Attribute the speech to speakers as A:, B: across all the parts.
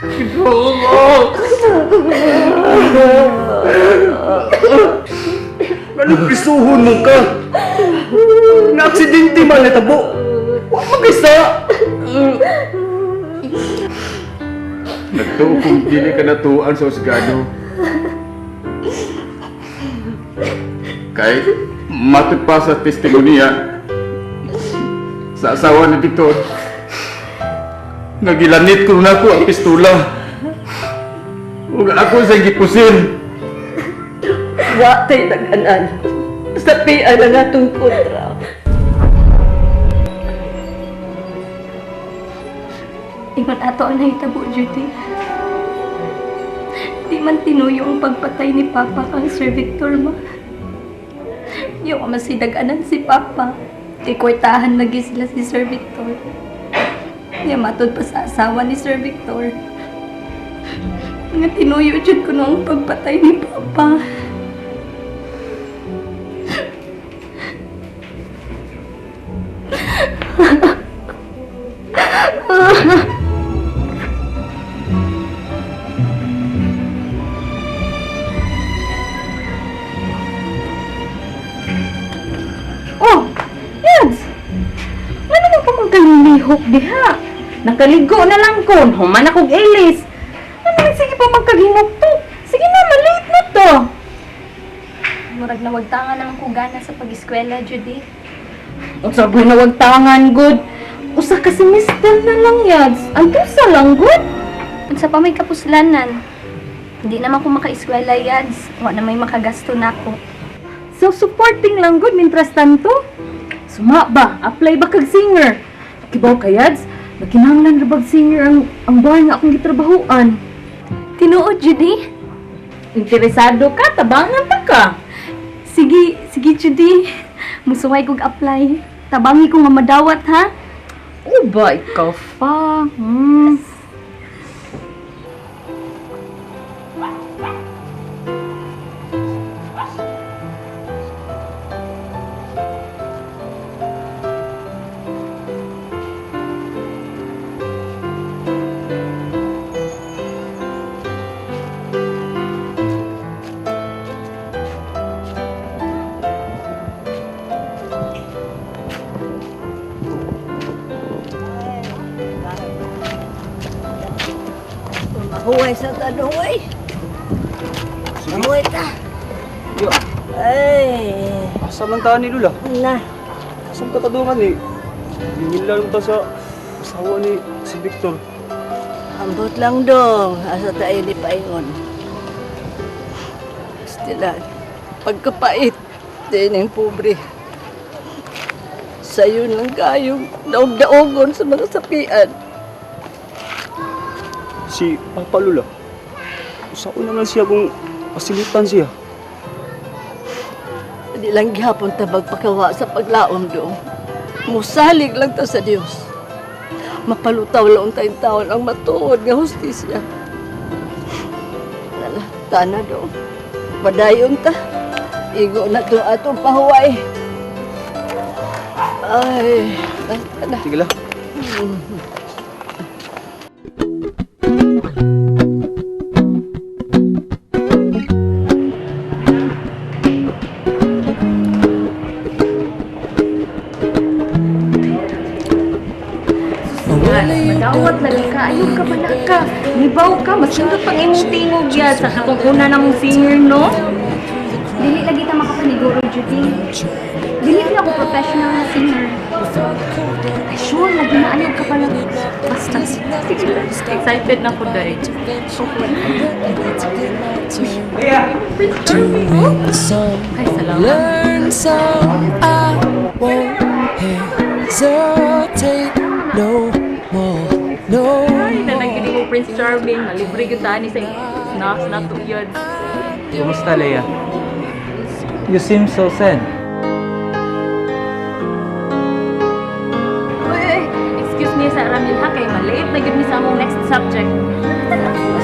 A: Ginoo! Anong prisuhon mo ka? Na-aksidente man natabo. Wa man kay sa. Nagtuo kung dili ka natuan sa husgado. Kay matod pa sa testimonya sa asawa ni Victor. Nagilanit ko na ako ang pistola. Ug ako sa gipusil.
B: Wa tay nag-anan. Sa pian ang atong kontra.
C: Ingon ato ang nahitabo, Judy. Di man tinuyo ang pagpatay ni Papa kang Sir Victor, ma. Di ako masidag-anan si Papa. Di kwartahan lagi sila si Sir Victor. Di matod pa sa asawa ni Sir Victor. Nga tinuyo jud ko noong pagpatay ni Papa.
D: Oh, Yads! Ano naman pa kong kalilihok diha? Nakaligo na lang ko. Human akong ilis. Ano man sige pa magkaginuktok? Sige na, malate na to.
C: Murag nawagtangan naman ko gana sa pag-eskwela, Judy.
D: Unsa boy nawagtangan good. Usa ka semester na lang, Yads. Antusa lang good.
C: Unsa pa may kapuslanan. Hindi naman ko maka-eskwela, Yads. Wa na may makagasto nako.
D: Self-supporting lang good mintras tanto. Suma ba? Apply ba kag singer? Kibaw ka, Yads? Nakinahanglan ra bag singer ang bar nga akong gitrabahuan.
C: Tinuod, Judy?
D: Interesado ka? Tabangan pa ka.
C: Sige, sige, Judy. Musuway kog apply. Tabangi ko nga madawat, ha?
D: O ba, ikaw pa. Hmm.
B: Mahuway sa tanong, Mahuway ta.
E: Yo,
B: Ay,
E: asa man ta ni Lula?
B: na.
E: Asa man ta kadungan ni? Gingila lang ta sa asawa ni si Victor.
B: Ambot lang dong. Asa tayo ni Paingon. Stila, pagkapait, din ang pobre. Sayo lang kayong daog-daogon sa mga sapian.
E: Si Papa Lula. Usaon na lang siya kung pasilitan siya.
B: Di lang gihapon ta magpakawa sa paglaom dong. Musalig lang ta sa Dios. Mapalutaw lang tayong taon ang matuod nga hustisya. Lala, tana dong. Padayon ta. Igo na to atong pahuway. Ay, basta na.
E: Sige lang.
D: Madawat lagi ka. Ayaw ka ba na ka? Libaw ka. Mas sindot pang imong tingog yan. Sa katong una na mong singer, no?
C: Dili lagi ta makapaniguro, Judy. Dili na ako professional na singer. Ay, sure, lagi na ayaw ka pala. Basta, sige lang.
D: Excited na ko, Day. Ay, salamat.
F: Learn some, I won't hesitate no more. No.
D: Ay, nanagini mo, Prince Charming. Malibre gyud ta ni sa snacks na to yun.
G: Kumusta, Leia? You seem so sad.
D: Uy, uy, excuse me sa Ramil ha, kay malate na gyud mi sa among next subject.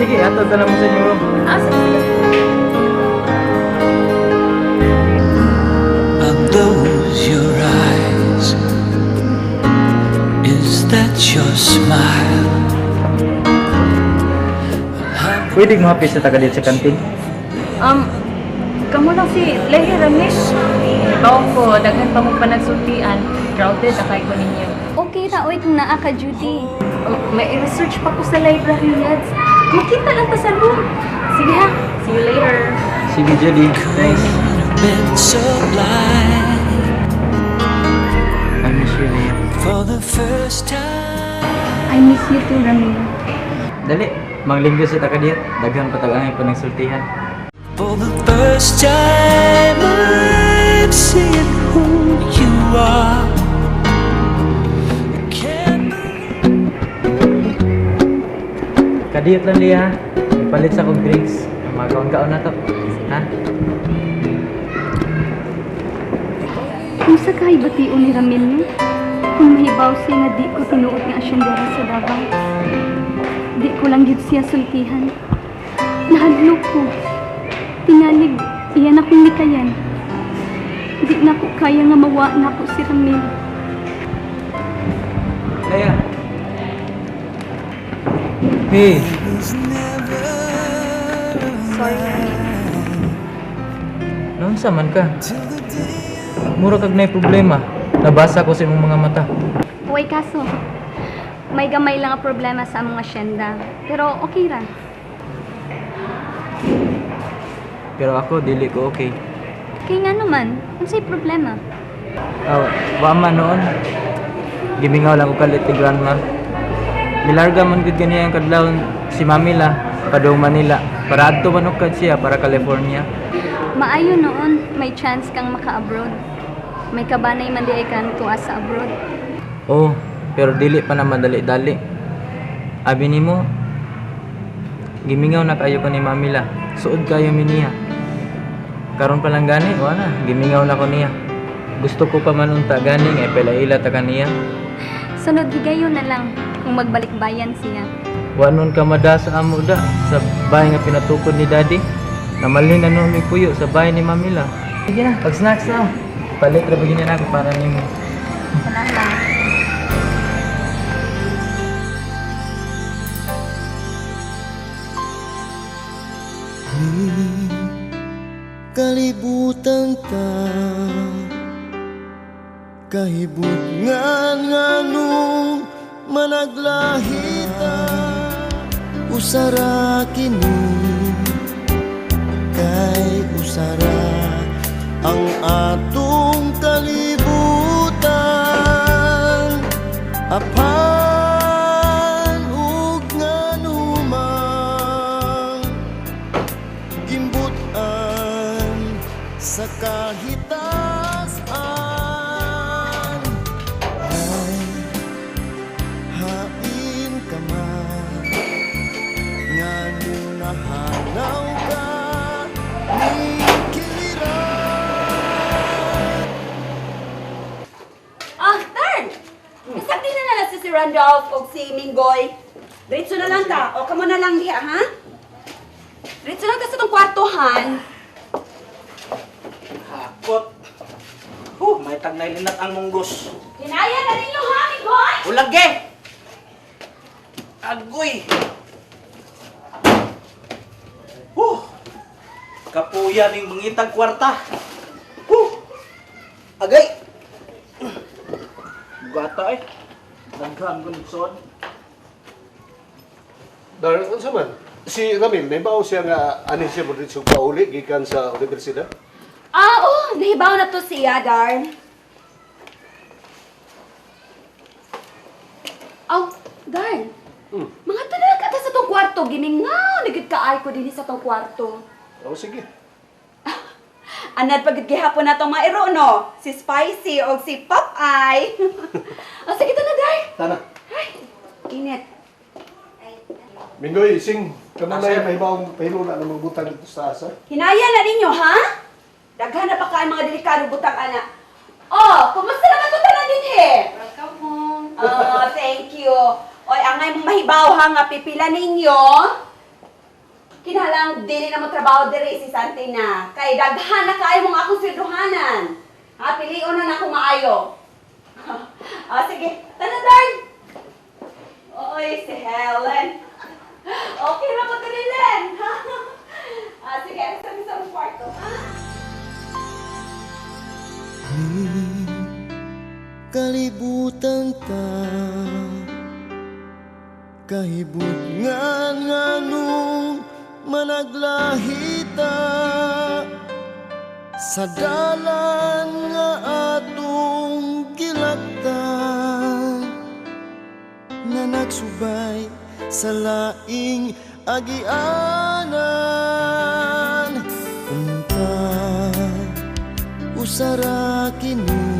G: Sige, atod na lang mo sa inyong room.
D: Ah, sige, sige.
F: Are those your eyes? Is that your smile?
G: Pwede mo hapis sa taga dito sa kantin.
D: Kamo lang si Leia Ramesh. Ikaw ko, daghan pa mong panagsultian. Crowded na kay ko ninyo.
C: Okay ra oy kung naa ka Judy.
D: Oh, may research pa ko sa library, Yads. Makita lang ta sa room. Sige ha, see you later.
G: Sige, Judy. Thanks.
F: Been so blind
G: I miss you, Leia.
F: for the first time.
C: I miss you too, Ramil.
G: Dali, manglinggo sa taga dito. Daghan pa tag-angay panagsultihan.
F: For the first time, I'm seeing who you are. I can't
G: Kadiyot lang, Leia. Ipalit sa kong drinks. Ang mga kaon-kaon na to. Ha?
C: Kung sa kay bation ni Ramil no? Kung mahibaw siya nga di ko tinuod nga asyendera sa Davao. Di ko lang gyud siya sultihan. Nahadlok ko. Tinalig, iyan akong likayan. Di na ko kaya nga mawa na ko si Ramil.
G: Leia. Hey,
C: Sorry, Ramil.
G: noon sa man ka? Mura kag nay problema. Nabasa ko sa imong mga mata.
C: Uy, kaso, may gamay lang ang problema sa among asyenda. Pero okay ra.
G: Pero ako, dili ko okay.
C: Kay nga naman, unsay problema?
G: Oh, wa man noon. Gimingaw lang ko kalit ni grandma. Milarga man gud ganiya ang kadlawon si Mamila padung Manila. Para adto man og kad siya para California.
C: Maayo noon, may chance kang maka-abroad. May kabanay man di ay kan tuwa sa abroad.
G: Oh, pero dili pa na madali-dali. Abi nimo, gimingaw na kayo ko ni Mamila. Suod kayo mi niya. Karon pa lang gani, wala. Gimingaw na ko niya. Gusto ko pa man unta gani nga ipelaila ta kaniya.
C: Sunod higayon na lang kung magbalik bayan siya.
G: Wa nun ka mada sa amo da sa bahay nga pinatukod ni Daddy. Namalhin na nun may puyo sa bahay ni Mamila. Sige na, pag snacks na. Palit ra ba na ako para nimo.
C: Salamat.
H: Kalibutan ta Kahibutngan nganong managlahita Usara kini kay usara ang atong kalibutan Apan ug nganumang gimbutan sa kahitasan ay hain ka man nga nahanaw ka ni Kira.
I: Ah, Darn! Bisag di na lang si Randolph o si Mingoy. Diretso na lang ta. O, kamo na lang diha, ha? Diretso lang ta sa tong kwartohan.
J: Hakot. May tagnay linat ang munggos.
I: Kinaya na ninyo, ha, Mingoy?
J: Ulagi! Agoy! Huh! Kapuya ning mangitag kwarta. Huh! Agay! Gata eh. Daghan ko nagsuod.
K: Darren, unsa man? Si Ramil, nahibaw siya nga ani siya mo dito pauli gikan sa universidad?
I: Ah, oh, nahibaw na to siya, Darn. Aw, Darn. Mga tanan ka ta sa tong kwarto, gimingaw, nagid kaay ko dinhi sa tong kwarto.
K: Oh, sige.
I: Anad pagid gihapon na tong mairo no, si Spicy o si Popeye. Ah, sige ta na, Darn.
K: Tana.
I: Ay, init.
K: Mingoy, sing, kamo na yung mahibaw pahiluna ng mga butang dito sa asa.
I: Hinaya na ninyo, ha? Daghan na pa kaay mga delikado butang ana. Oh, kumusta naman to tanan dinhi?
D: Welcome home.
I: Oh, thank you. Oy, angay mong mahibaw ha nga pipila ninyo. Kinalang dili na mo trabaho diri si Santina. Kay daghan na kaayo mong akong sweldohanan. Ha, pilion na nako maayo. Ah, sige. Tana, Darn. Oy, si Helen. Okay ra mo diri, Len.
H: Kini kalibutan ta, kahibutngan nganong managlahita sa dalan nga atong gilaktan, nga nagsubay sa laing agianan. Unta usara kini.